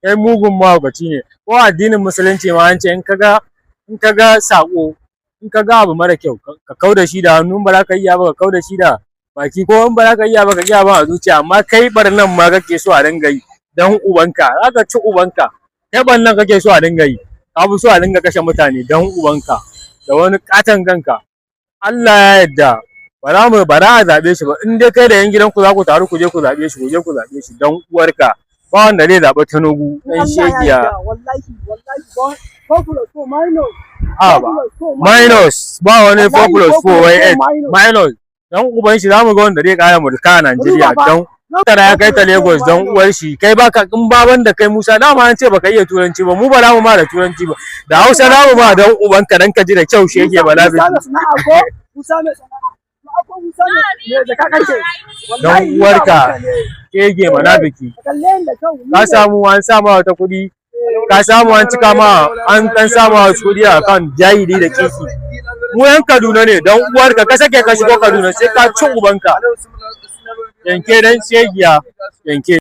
Kai mugun mahaukaci ne. Ko addinin Musulunci ma an ce in ka ga sako, in ka ga abu mara kyau, ka kau da shi da hannu. In ba za ka iya ba, ka kau da shi da baki, ko in ba za ka iya ba, ka iya ba a zuciya. Amma kai barnan ma kake so a dinga yi. Dan ubanka, za ka ci ubanka. Kai barnan kake so a dinga yi. Ka fi so a dinga kashe mutane, dan ubanka da wani katon kanka. Allah ya yarda ba za mu ba za a zaɓe shi ba. In dai kai da yan gidanku za ku taru ku je ku zaɓe shi, ku je ku zaɓe shi, dan uwarka. Ba wanda zai zaɓi Tinubu, In dan Allah ya shegiya. yarda, wallahi wallahi, 4 plus 4 minus. A ba 4 plus 4. Minus ba wani 4 plus 4 wai 8 minus. Minus, dan uban shi. Zamu ga wanda zai kara mulka a Najeriya. Duba fa. Dan tara ya kai ta Lagos, dan uwar shi. Kai baka in baban da kai Musa, dama an ce baka iya Turanci ba. Mu ba za mu ma da Turanci ba, da Hausa za mu ma, dan ubanka, dan ka ji da kyau, shege bala. Musa mai sana'a ko? Musa mai sana'a. Ko Musa mai da ka kake? Dan Wallahi ni uwarka. babanka ne. Shege manafiki. Ka kalle ni da kyau. Ni Ka ne. samu an sa ma wata kuɗi, ka samu an cika ma, an dan sa ma wasu kuɗi a kan jahili da kiki. Mu yan Kaduna ne, dan uwarka. Ka sake ka shigo Kaduna, sai ka ci ubanka. Yanke, dan shegiya, yanke.